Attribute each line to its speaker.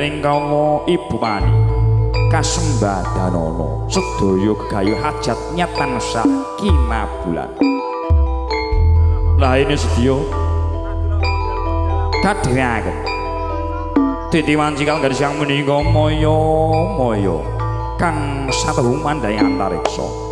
Speaker 1: Ing kawula Ibu Pani kasembadanana sedaya gegayuh hajat tansah kinabulan. Lah ini sedya kadheaken dadi wanci kang garis kang menika maya-maya kang satuhu mandhae antariksa.